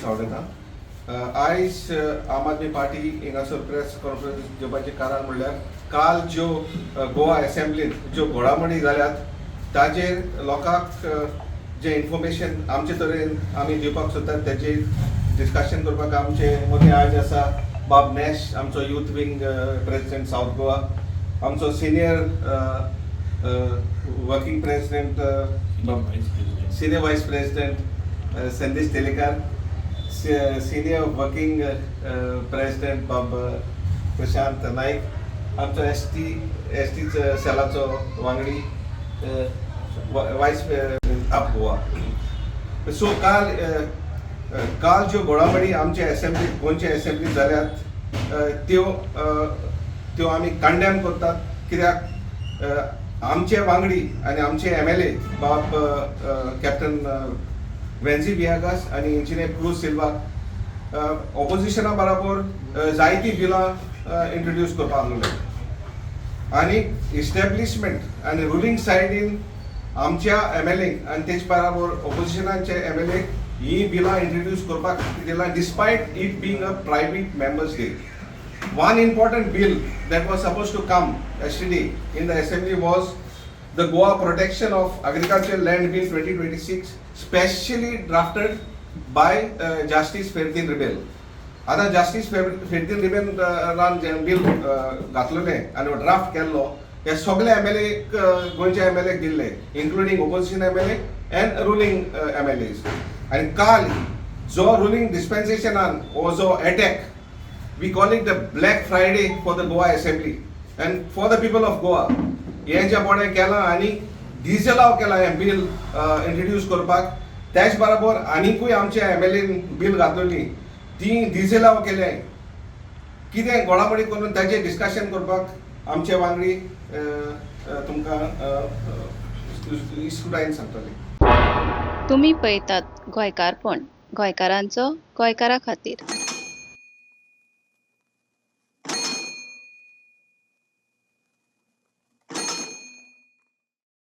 सावडेता. आयज आम Aadmi party हिंगासर press conference घेवपाचें कारण म्हणल्यार काल ज्यो गोवा एसेंब्लीत ज्यो घडामोडी जाल्यात ताजेर लोकांक जें इन्फॉर्मेशन आमचे तरेन आमी दिवपाक सोदतात तेजेर डिस्कशन करपाक आमचे मदीं आयज आसा बाब नॅश, आमचो youth wing president, South Goa, आमचो senior working president, senior vice president Sandesh Telekar, senior working president बाब प्रशांत नाईक, आमचो एस टी सेलाचो वांगडी, वायस आप गोवा. सो काल ज्यो घडामोडी आमचे एसेंब्ली, गोंयचे एसेंब्ली जाल्यात, त्यो आमी कंडेम करतात, कित्याक आमचे वांगडी आनी आमचे एमएलए बाब कॅप्टन वेन्झी वियागास आनी इंजिनियर क्रूज सिल्वा ऑपोजिशना बराबर जायतीं बिलां इंट्रोड्यूस करपाक लागले आनी इस्टॅब्लिशमेंट आनी रुलींग सायडीन आमच्या एमएलए आनी तेच बराबर ऑपोजिशनाचे एमएलए ही बिलां इंट्रोड्यूस करपाक दिलां, despite it being a private members' day. One important bill that was supposed to come yesterday in the assembly was the Goa Protection of Agricultural Land Bill 2026, specially drafted by Justice Ferdin Rebel. आतां जास्टीस फेर्दीन रिबेलान जें bill घातलेलें आनी draft केल्लो, हे सगळे MLA, गोंयचे MLA दिल्ले, including opposition MLA and ruling MLAs. आनी काल जो रुलींग डिस्पेन्सेशनान हो जो attack, we call it the Black Friday for the Goa Assembly and for the people of Goa. हें जें कोणें केलां आनी डिसअलाव केलां हें बील इंट्रोड्यूस करपाक, त्याच बरोबर आनिकूय आमचे एमएलएन बील घातलेली ती डिसअलाव केलें. कितें घडामोडी करून ताचें डिस्कशन करपाक आमचे वांगडी तुमकां इस्कुटायन सांगतले. तुमी पळयतात गोंयकारपण, गोंयकारांचो गोंयकारा खातीर.